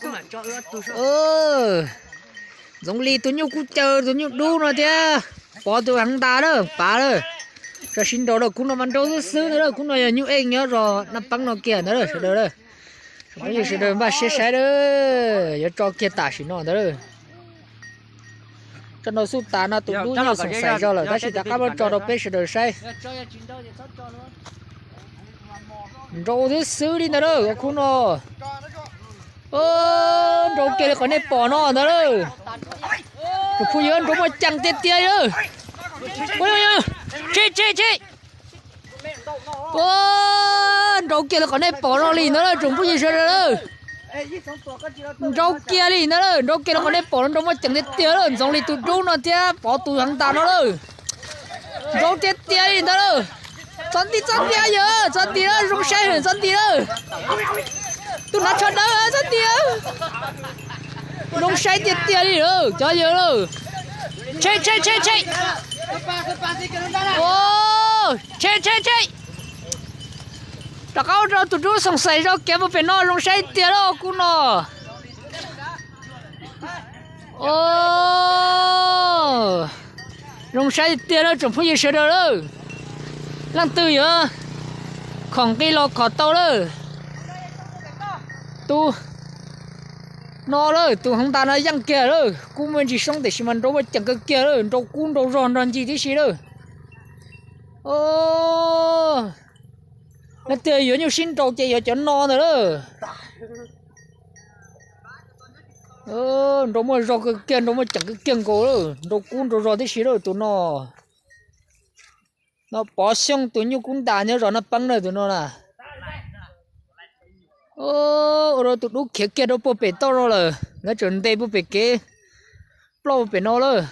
Ntxoov Lis tus nyuj kub caw tus nyuj dub no thiab Pov tus heev ntas lawm, pav lawm. Tso siv nraus lawm, khub no mas nrau xwb xwb ntag lawm, khub no yog nyuj ej nyob zos Naj Peeb no kiag ntag lawm sawv daws lawm. Phooj ywg sawv daws npaj siab saib lawm, yuav tso kiag tam sim no ntag lawm. Tso nraus xub tas no tus dub nyuj xoom xais zog lawm tab sis rov qab muab tso rau peb sawv daws saib. Nrau xwb xwb li ntag lawm, khub no. Nrau kiag li qhov nej pom no ntag lawm. Tsoom phooj ywg, nrau muaj ceem tiag tiag li. Tshem tshem tshem. Nrau kiag li qhov nej pom no li ntag lawm tsoom phooj ywg sawv daws lawm. Nrau kiag li ntag lawm, nrau kiag li qhov nej pom no, nrau muaj ceem tiag tiag lawm. Ntxoov Lis tus dub no thiab Pov tus heev ntas no lawm. Nrau tiag tiag li ntag lawm. Txhob nti, txhob nti yawg, txhob nti lawm, zoo saib heev, txhob nti lawm. Tus hnav tsho dawb, txhob nti. Zoo saib tiag tiag li lawm cov yawg lawm. Tshem tshem tshem tshem. Tshem tshem tshem. Rov qab ua rau tus dub xoom xais zog kiag puag pem no, zoo saib tiag lawm khub no. Zoo saib tiag lawm tsoom phooj ywg sawv daws lawm. Leej twg yuav khom nqi los khom tau lawm. Tus no lawm, tus heev ntas no yeej kiag lawm, kub muaj ntsis soob tiam sis mas nrau muaj ceem kawg kiag lawm, nrau kub nrau zog nrog ncig tib si lawm. Leej twg yuav nyuj sib nrau ces yuav cov no ntawd lawm. Nrau muaj zog kawg kiag, nrau muaj ceem kawg kiag nkaus lawm, nrau kub nrau zog tib si lawm tus no. No Pov Xyooj tus nyuj kub ntas nyob zos Naj Peeb na tus no na. Ua rau tus dub khiav kiag rau puag pem toj no lawm, lawv tseem ntes puag pem kev ploj puag pem no lawm.